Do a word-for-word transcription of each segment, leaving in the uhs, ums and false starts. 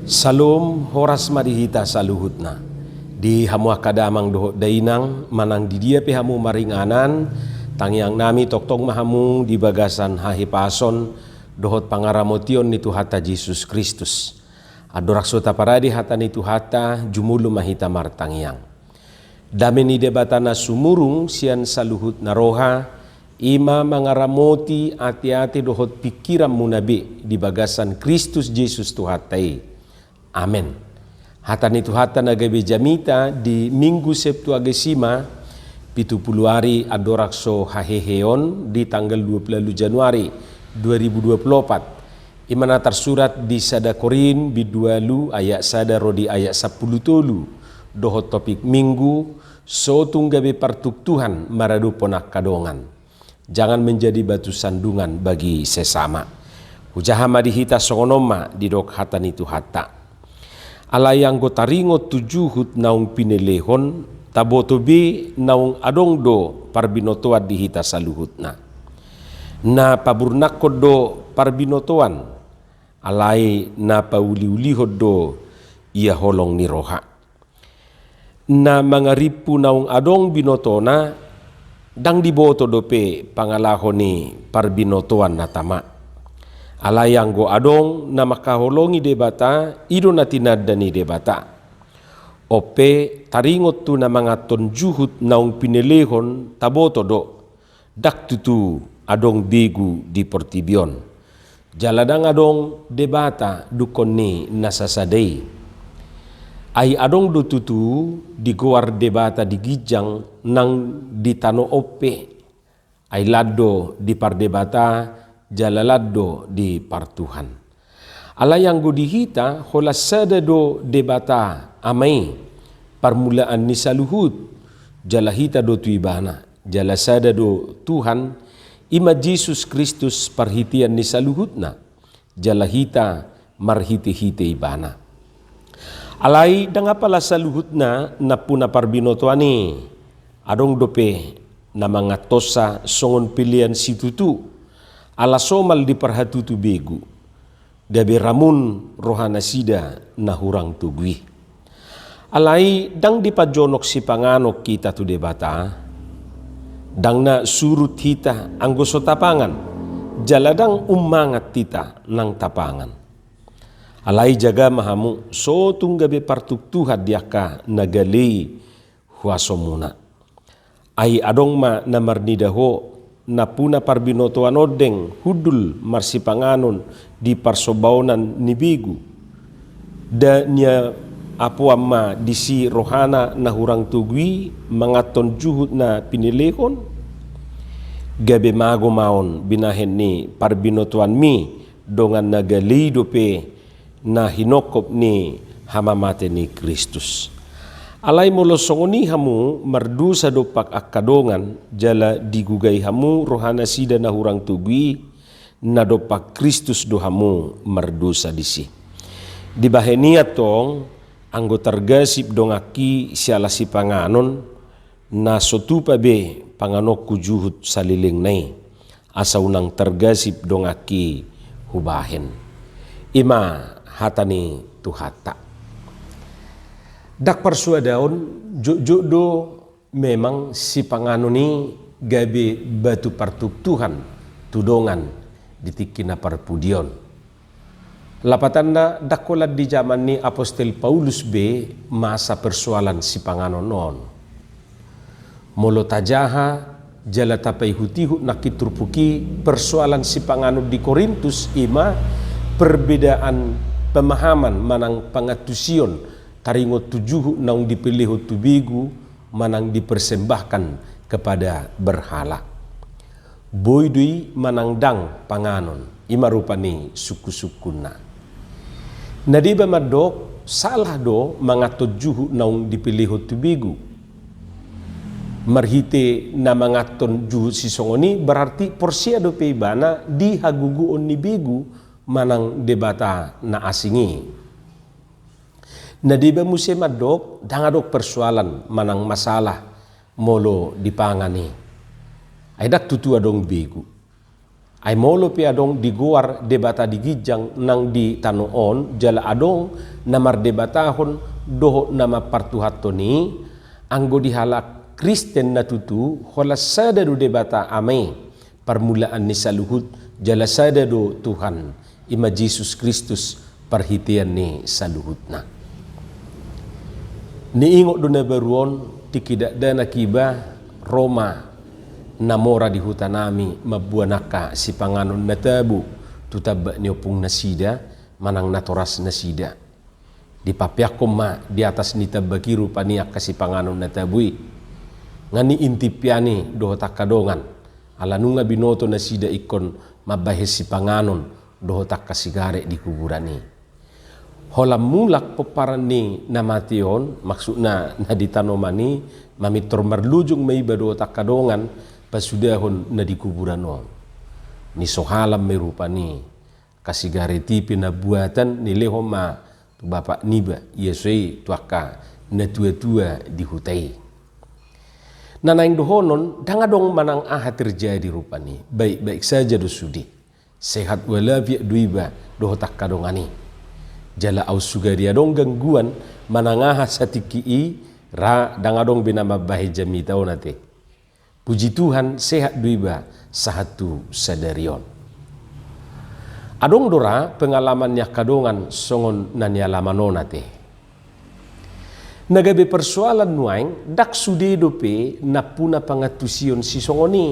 Salom, horas ma di hita saluhutna. Di hamu angka damang dohot dainang, manang di dia pe hamu maringanan, tangiang nami tongtong ma hamu di bagasan hahipason dohot pangaramotion ni Tuhanta Jesus Kristus. Andorang so taparade hata ni Tuhanta, jumolo ma hita martangiang. Dame ni Debata na sumurung sian saluhut na roha, i ma mangaramoti ateate dohot pingkiranmuna be di bagasan Kristus Jesus Tuhanta i. Amen. Hata ni Tuhanta na gabe jamita di Minggu Septuagesima, pitu pulu ari andorang so hahehe on di tanggal dua pulu ualu Januari dua ribu dua pulu opat. I ma na tarsurat di sada Korint bindu ualu ayat sada ro di ayat sampulu tolu, dohot topik Minggu, so tung gabe partuktuhan maradophon angka dongan. Jangan menjadi batu sandungan bagi sesama. Hujaha ma di hita songon on ma didok hata ni Tuhanta. Alai anggo taringot tu juhut naung pinelehon, taboto be naung adong do parbinotoan di hita saluhutna. Na paburnakhon do parbinotoan, alai na pauliulihon do ia holong ni roha. Na mangarimpu naung adong binotona, ndang diboto dope pangalaho ni parbinotoan na tama. Alai anggo adong na mangkaholongi Debata, i do na tinanda ni Debata. On pe, taringot tu na manganhon juhut naung pinelehon, taboto do, ndang tutu adong begu di portibi on. Jala ndang adong Debata dungkon ni na sasada i. Ai adong do tutu digoar Debata di ginjang nang di tano on pe. Ai lan do dipardebata, jala lan do dipartuhan. Alai anggo di hita, holan sada do Debata Ama i, parmulaan ni saluhut, jala hita do tu Ibana, jala sada do Tuhan, i ma Jesus Kristus parhitean ni saluhutna, jala hita marhitehite Ibana. Alai ndang apala saluhutna nampuna parbinotoan i, adong dope na manganhonsa songon pelean situtu, ala somal diparhatutu begu, gabe ramun rohanasida na hurang togu i. Alai ndang dipajonok sipanganon hita tu Debata, ndang na surut hita anggo so tapangan, jala ndang ummangat hita nang tapangan. Alai jaga ma hamu, so tung gabe partuktuhan di angka na gale i huasomuna. Ai adong ma na marnida ho, nampuna parbinotoan ondeng hundul marsipanganon di parsombaonan ni begu. Nda niapoan ma disi rohana na hurang togu i manganhon juhut na pinelehon? Gabe mago ma on binahen ni parbinotoanmi, dongan na gale i dope na hinongkop ni hamamate ni Kristus. Alai molo songon i hamu mardosa dompak angka dongan, jala digugai hamu rohanasida na hurang togu i, na dompak Kristus do hamu mardosa disi. Dibahen i antong, anggo targasip donganki siala sipanganon, na so tupa be panganonku juhut salelengna i, asa unang targasip donganki hubahen. I ma hata ni Tuhanta. Ndang parsuadaon, jotjot do memang sipanganon i gabe batu partuktuhan tu dongan di tingki na parpudi on. Lapatanna, ndang holan di jaman ni apostel Paulus be masa persoalan sipanganon on. Molo tajaha jala tapaihutihut nangkin turpuk i, persoalan sipanganon di Korintus i ma perbedaan pemahaman manang pangantusion taringot tu juhut naung dipelehon tu begu manang dipersembahkan kepada berhala. Boi do i manang ndang panganon, i ma rupani sungkunsungkunna. Na deba mandok, salah do manganhon juhut naung dipelehon tu begu. Marhite na manganhon juhut sisongon i, berarti porsea dope ibana di hagogoon ni begu manang debata na asing i. Na deba muse mandok, ndang adong persoalan manang masalah molo dipangan i. Ai ndang tutu adong begu. Ai molo pe adong digoar debata di ginjang nang di tano on, jala adong na mardebatahon dohot na mampartuhanhon i, anggo di halak Kristen na tutu, holan sada do Debata Ama i, parmulaan ni saluhut, jala sada do Tuhan, i ma Jesus Kristus, parhitean ni saluhutna. Niingot do na baru on, tingki dakdanak iba ro ma na mora di hutanami mamboan angka sipanganon na tabo tu tambak ni ompung nasida manang natoras nasida. Dipapeakkon ma di atas ni tambak i rupani angka sipanganon na tabo i. Nga niintimpian i dohot angka dongan, ala nunga binoto nasida ingkon mambahen sipanganon dohot angka sigaret di kuburan i. Holan mulak pomparan ni na mate on, maksudna na di tanoman i, mamintor marlojong ma iba dohot angka dongan pasudahon na di kuburan on. Nisohalan ma i rupani, angka sigaret i pe na buatan nilehon ma tu bapak niba, ia so i tu angka na tua-tua di huta i. Na naeng dohonon, ndang adong manang aha terjadi rupani, baik-baik saja do sude. Sehat walafiat do iba dohot angka dongan i. Jala aut sugari adong gangguan manang aha satingki i, ra ndang adong be na mambahen jamita on ate. Puji Tuhan, sehat do iba sahat tu sadari on. Adong do ra pengalaman ni angka dongan songon na nialaman on ate. Na gabe persoalan nuaeng, ndang sude dope nampuna pangantusion sisongon i.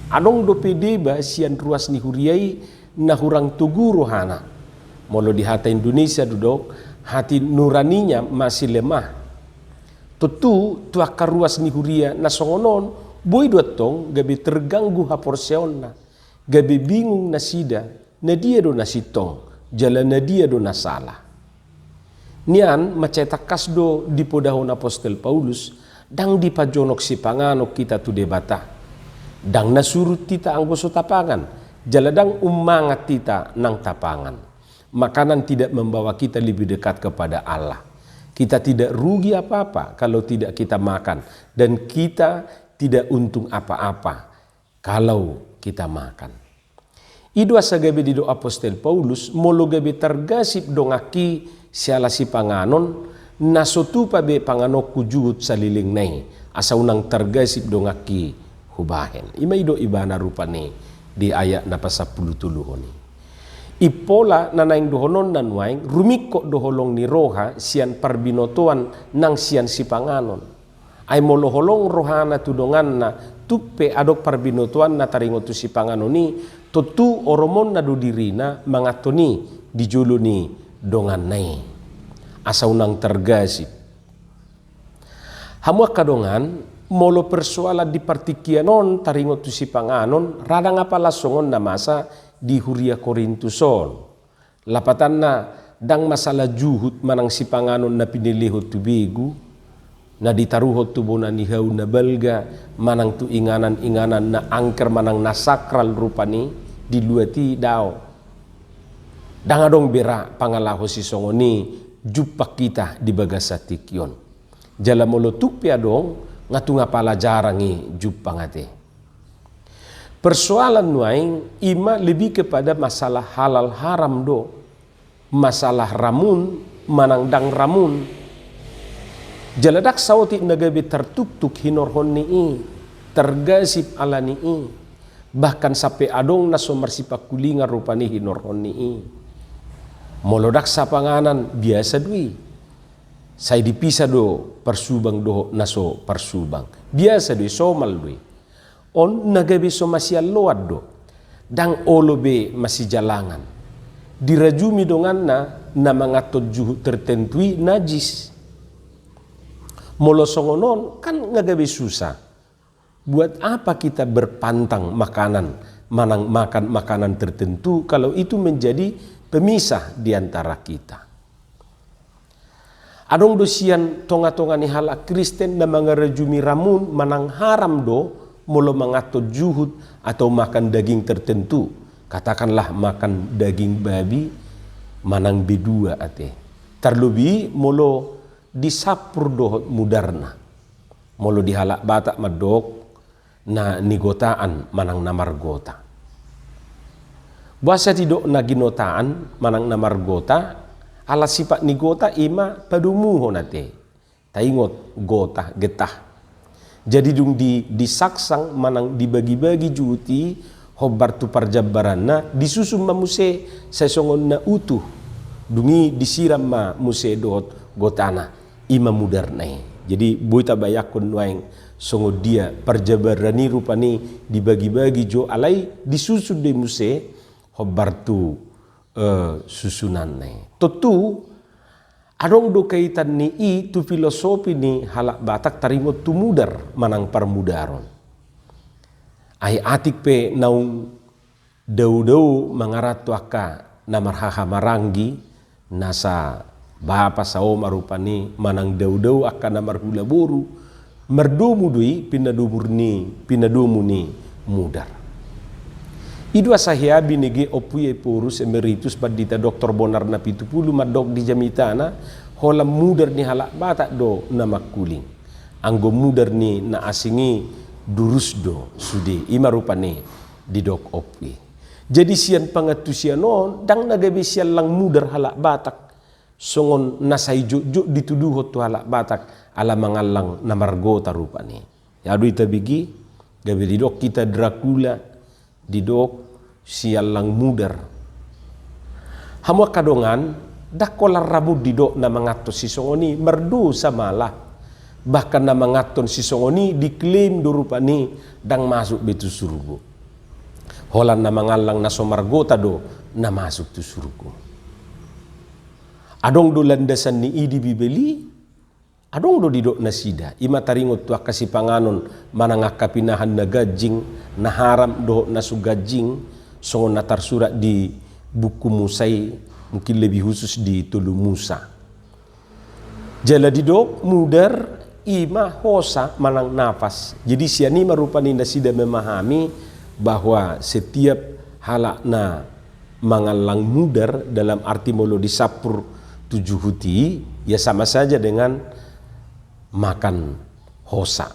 Adong dope deba sian ruas ni huria i na hurang togu rohana. Molo di hata Indonesia do didok, hati nuraninya masih lemah. Tontu tu angka ruas ni huria na songon on, boi do antong gabe terganggu haporseaonna, gabe bingung nasida, na dia do na sintong, jala na dia do na sala. Nian mansai tangkas do dipodahon apostel Paulus, ndang dipajonok sipanganon hita tu Debata. Ndang na surut hita anggo so tapangan, jala ndang ummangan hita nang tapangan. Makanan tidak membawa kita lebih dekat kepada Allah. Kita tidak rugi apa-apa kalau tidak kita makan, dan kita tidak untung apa-apa kalau kita makan. I do asa gabe didok apostel Paulus, molo gabe targasip donganki siala sipanganon, na so tupa be panganonku juhut salelengna i, asa unang targasip donganki hubahen. I ma didok ibana rupani di ayat na pasampulutoluhon i. Impola na naeng dohononna nuaeng, rumingkot do holong ni roha sian parbinotoan nang sian sipanganon. Ai molo holong rohana tu donganna, tung pe adong parbinotoanna taringot tu sipanganon i, tontu oromonna do dirina manganhon i di jolo ni donganna i, asa unang targasip. Hamu angka dongan, molo persoalan di partingkian on taringot tu sipanganon, ra ndang apala songon na masa di huria Korintus on. Lapatanna, ndang masalah juhut manang sipanganon na pinelehon tu begu, na ditaruhon tu bona ni hau na balga, manang tu inganan-inganan na angker manang na sakral rupani di luat i, daong. Ndang adong be ra pangalaho sisongon i jumpang hita di bagasan tingki on. Jala molo tung pe adong, nga tung apala jarang i jumpang ate. Persoalan nuaeng i ma lebih kepada masalah halal haram do, masalah ramun manang ndang ramun. Jala ndang saotik na gabe tartuktuk hinorhon ni i, targasip ala ni i, bahkan sampe adong na so marsipangkulingan rupani hinorhon ni i. Molo ndang sapanganan, biasa do i. Sai dipisa do parsubang dohot na so parsubang. Biasa do i, somal do i. On na gabe so masialloan do. Ndang olo be masijalangan. Dirajumi donganna na manganhon juhut tertentu i najis. Molo songon on kan nga gabe susah. Buat apa kita berpantang makanan, manang makan makanan tertentu, kalau itu menjadi pemisah di antara kita? Adong do sian tonga-tonga ni halak Kristen na mangarajumi ramun manang haram do molo manganhon juhut atau makan daging tertentu, katakanlah makan daging babi manang bedua ate. Tarlobi molo disampur dohot mudarna. Molo di halak Batak mandok na nigotaan manang na margota. Boasa didok na ginotaan manang na margota? Ala sipat ni gota i ma padomuhon ate. Taingot gota, getah. Jadi dung di, disangsang manang dibagi-bagi juhut i hombar tu parjambaranna, disusun ma muse sai songon na utuh. Dung i disiram ma muse dohot gotana. I ma mudarna i. Jadi boi tabayangkon nuaeng songon dia parjambaran i rupani dibagi-bagi jo, alai disusun do i muse hombar tu, eh, susunanna i. Tontu adong do kaitan ni i tu filosofi ni halak Batak taringot tu mudar manang parmudaron. Ai atik pe naung dao-dao mangaranto angka na marhahamaranggi, nasa bapa saoma rupani, manang dao-dao angka na marhula boru, mardomu do i pinadomu ni, pinadomu ni mudar. I do asa heabi nege Ompu Iephorus Emeritus Pandita Doktor Bonar Napitupulu mandok di jamitana, holan mudar ni halak Batak do na mangkuling. Anggo mudar ni na asing i durus do sude, i ma rupani didok Ompu i. Jadi sian pangantusion on, ndang na gabe siallang mudar halak Batak songon na sai jotjot dituduhon tu halak Batak ala mangallang na margota rupani. Ia do i tabege, gabe didok hita Dracula, didok siallang mudar. Hamu angka dongan, ndang holan ramun didok na manganhon sisongon i mardosa malah. Bahkan na manganhon sisongon i diklaim do rupani ndang masuk be tu surgo. Holan na mangallang na so margota do na masuk tu surgo. Adong do landasan ni i di Bibel i? Adong do didok nasida, i ma taringot tu angka sipanganon manang angka pinahan na ganjing, na haram dohot na so ganjing, songon na tarsurat di buku Musa i, mungkin lebih khusus di Tolu Musa. Jala didok mudar i ma hosa manang nafas. Jadi sian i ma rupani nasida memahami bahwa setiap halak na mangallang mudar, dalam arti molo disampur tu juhut i, ya sama saja dengan makan hosa.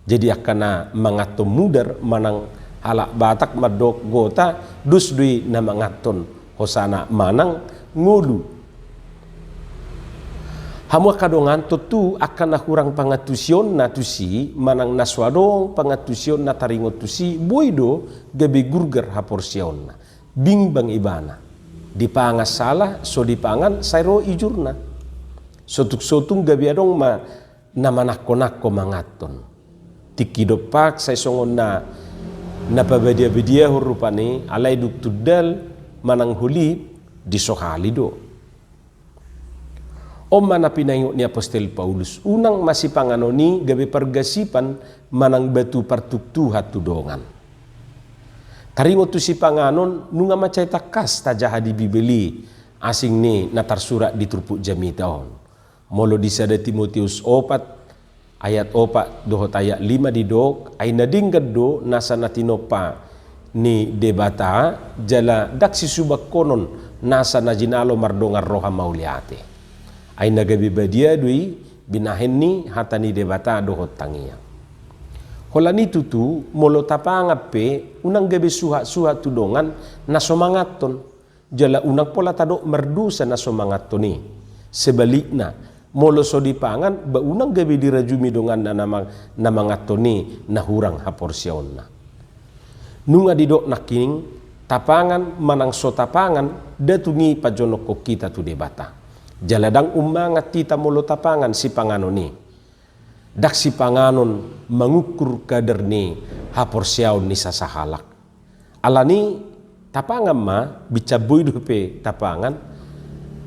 Jadi angka na manganhon mudar manang halak Batak mandok gota, dos do i na manganhon hosana manang ngolu. Hamu angka dongan, tontu angka na hurang pangantusionna tusi manang na so adong pangantusionna taringot tusi, boi do gabe gurgar haporseaonna. Bimbang ibana. Dipangan sala, so dipangan sai ro ijurna. Sotung-sotung gabe adong ma na manangko-nangko manganhon. Tingki dompak sai songon na, na pabadiabadiahon rupani, alai dung tundal manang holip disohali do. On ma na pinaingot ni apostel Paulus, unang ma sipanganon i gabe pargasipan manang batu partuktuhan tu dongan. Taringot tu sipanganon, nunga mansai tangkas tajaha di Bibel i asing ni na tarsurat di turpuk jamita on. Molo di sada Timoteus opat ayat opat dohot ayat lima didok, ai na denggan do nasa na tinompa ni Debata, jala ndang sisubangkonon nasa na jinalo mardongan roha mauliate. Ai na gabe badia do i binahen ni hata ni Debata dohot tangiang. Holan i tutu, molo tapangan pe, unang gabe suhat-suhat tu dongan na so manganhon. Jala unang pola tadok mardosa na so manganhon i. Sebalikna, molo so dipangan, ba unang gabe dirajumi donganna na mang-, na manganhon i na hurang haporseaonna. Nunga didok nangkining, tapangan manang so tapangan, nda tung i pajonokhon hita tu Debata. Jala ndang ummangan hita molo tapangan sipanganon i. Ndang sipanganon mangukur kadar ni haporseaon ni sasahalak. Alani tapangan ma, binsan boi dope tapangan,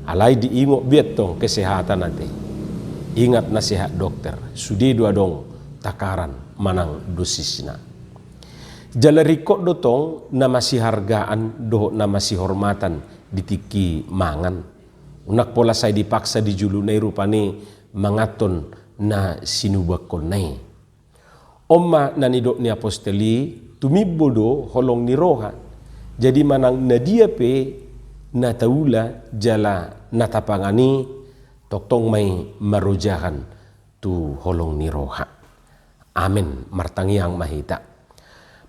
alai diingot be antong kesehatan ate. Ingat nasihat dokter, sude do adong takaran manang dosisna. Jala ringkot do tong na masihargaan dohot na masihormatan di tingki mangan. Unang pola sai dipaksa di jolona i rupani manganhon na sinubangkonna i. On ma na nidok ni apostel i, tumimbo do holong ni roha. Jadi manang na dia pe na taula jala na tapangan i, tongtong ma i marojahan tu holong ni roha. Amen. Martangiang ma hita.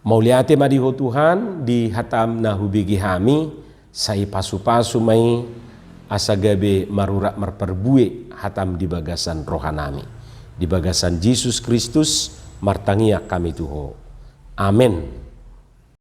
Mauliate ma di Ho Tuhan, di hataM na hubege hami, sai pasu-pasu ma i asa gabe marurat marparbue hataM di bagasan rohanami. Di bagasan Jesus Kristus martangiang hami tu Ho. Amen.